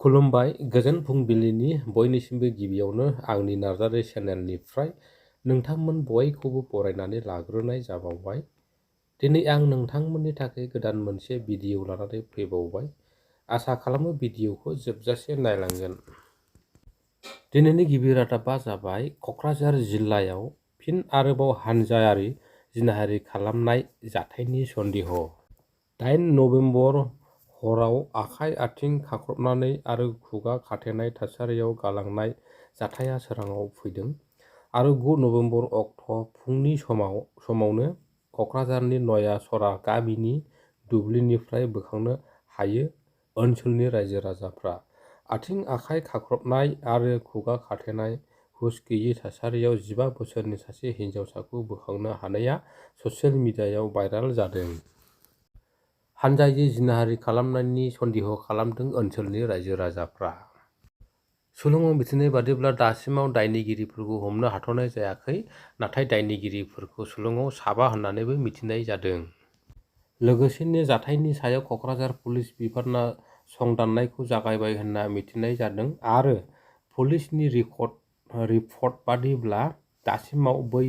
खुलुमबाय गोजोन फुंबिलिनि बयनिसिमबो गिबियावनो आंनि नार्जारि चेनेलनिफ्राय नोंथांमोन बयखौबो बरायनानै लाग्रोनाय जाबावबाय। दिनै आं नोंथांमोननि थाखाय गोदान मोनसे भिडिअ लानानै फैबावबाय। आसा खालामो भिडिअखौ जोबजासे नायलांगोन। दिनैनि गिबि रादाबा जाबाय क'क्राझार जिल्लायाव फिन आरोबाव हानजायारि जिनाहारि खालामनाय जाथायनि सन्देह'। 8 नबेम्बर हराव आखाइ आथिं खाख्रबनानै आरो खुगा खाथेनाय थासारियाव गालांनाय जाथाया सोराङाव फैदों आरो 9 नबेम्बर अक्ट' फुंनि समावनो क'क्राझारनि नयासरा गामिनि दुब्लिनिफ्राय बोखांनो हायो ओनसोलनि रायजो राजाफ्रा। आथिं आखाइ खाख्रबनाय आरो खुगा खाथेनाय हुस गैयै थासारियाव 15 बोसोरनि सासे हिनजावसाखौ बोखांनो हानाया ससियेल मिडियायाव भाइराल जादों। हानजायै जिनाहारि खालामनायनि सन्देह' खालामदों ओनसोलनि रायजो राजाफ्रा। सुलुङाव मिथिनाय बादिब्ला दासिमाव दायनिगिरिफोरखौ हमनो हाथ'नाय जायाखै, नाथाय दायनिगिरिफोरखौ सुलुङाव 7 होननानैबो मिथिनाय जादों। लोगोसेनो जाथायनि सायाव क'क्राझार पुलिस बिफाना संदाननायखौ जागायबाय होनना मिथिनाय जादों आरो पुलिसनि रिपर्ट बादिब्ला दासिमाव बै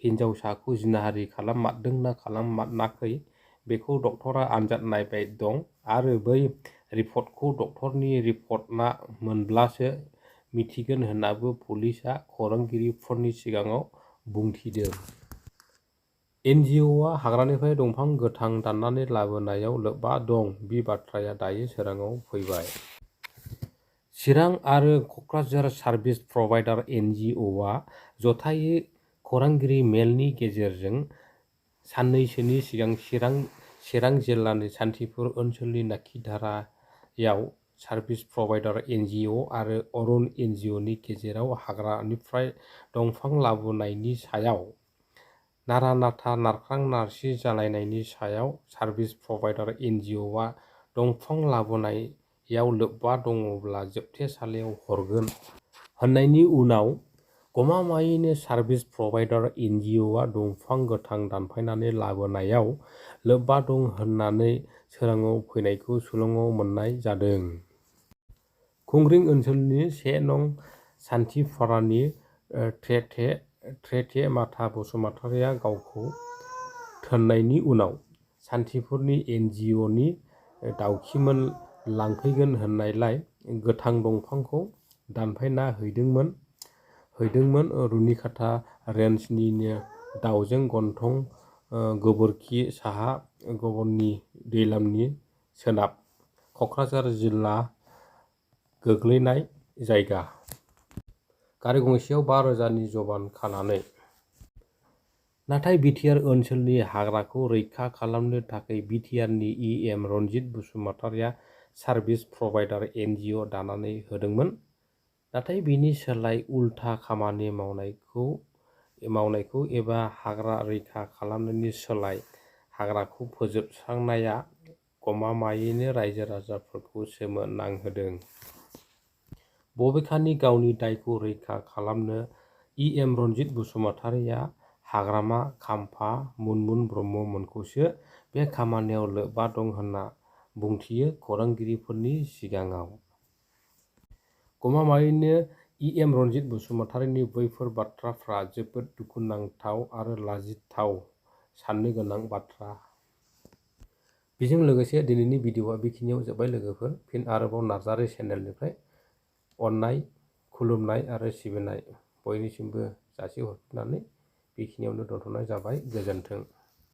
हिनजावसाखौ जिनाहारि खालाममारदोंना खालाममाराखै बेखौ डक्टरा आनजाद नायबाय दं आरो बै रिपर्टखौ डक्टरनि रिपर्टआ मोनब्लासो मिथिगोन होननाबो पुलिसआ खौरांगिरिफोरनि सिगाङाव बुंथिदों। एनजिअ'आ हाग्रानिफ्राय दंफां गोथां दाननानै लाबोनायाव लोब्बा दं बे बाथ्राया दायो सोराङाव फैबाय। चिरां आरो क'क्राझार सार्भिस प्रभाइडार एनजिअ'आ जथायै खौरांगिरि मेलनि गेजेरजों साननैसोनि सिगां चिरां जिल्लानि सान्थिपुर ओनसोलनि नाखिधारायाव सार्भिस प्रभाइडार एनजिअ' आरो अरुण एनजिअ'नि गेजेराव हाग्रानिफ्राय दंफां लाबोनायनि सायाव नारा-नाथा नारख्रां-नारसि जालायनायनि सायाव सार्भिस प्रभाइडार एनजिअ'आ दंफां लाबोनायाव लोब्बा दङब्ला जोबथेसालियाव हरगोन होननायनि उनाव गमामायैनो सार्भिस प्रभाइडार एनजिअ'आ दंफां गोथां दानफायनानै लाबोनायाव लोब्बा दं होननानै सोराङाव फैनायखौ सुलुङाव मोननाय जादों। खुंग्रिं ओनसोलनि 1 नं सान्थिपारानि थ्रेथे माथा बसुमतारिया गावखौ थोननायनि उनाव सान्थिपुरनि एनजिअ'नि दाउखिमोन लांफैगोन होननायलाय गोथां दंफांखौ दानफायना हैदोंमोन। रुनिखाथा रेन्जनिनो दाउजें गन्थं गोबोरखि साहा गब'नि दैलामनि सोनाब क'क्राझार जिल्ला गोग्लैनाय जायगा। गारि गंसेयाव 5,000नि जबान खानानै। नाथाय बिटिआर ओनसोलनि हाग्राखौ रैखा खालामनो थाखाय बिटिआरनि इएम रनजित बसुमतारिया सार्भिस प्रभाइडार एनजिअ' दानानै होदोंमोन। नाथाय बिनि सोलाय उल्था खामानि मावनायखौ एबा हाग्रा रैखा खालामनायनि सोलाय हाग्राखौ फोजोबस्रांनाया गमामायैनो रायजो राजाफोरखौ सोमोनांहोदों। बबेखानि गावनि दायखौ रैखा खालामनो इएम रनजित बसुमतारिया हाग्रामा खाम्फा मुनमुन ब्रह्म मोनखौसो बे खामानियाव लोब्बा दं होनना बुंथियो खौरांगिरिफोरनि सिगाङाव। गमामायैनो इएम रनजित बसुमतारिनि बैफोर बाथ्राफ्रा जोबोद दुखुनांथाव आरो लाजिथाव साननो गोनां बाथ्रा। बेजों लोगोसे दिनैनि भिडिअ'आ बेखिनियाव जोब्बाय लोगोफोर। फिन आरोबाव नार्जारि चेनेलनिफ्राय अननाय, खुलुमनाय आरो सिबिनाय बयनिसिमबो जासिहरफिननानै बेखिनियावनो दोनथ'नाय जाबाय। गोजोन्थों।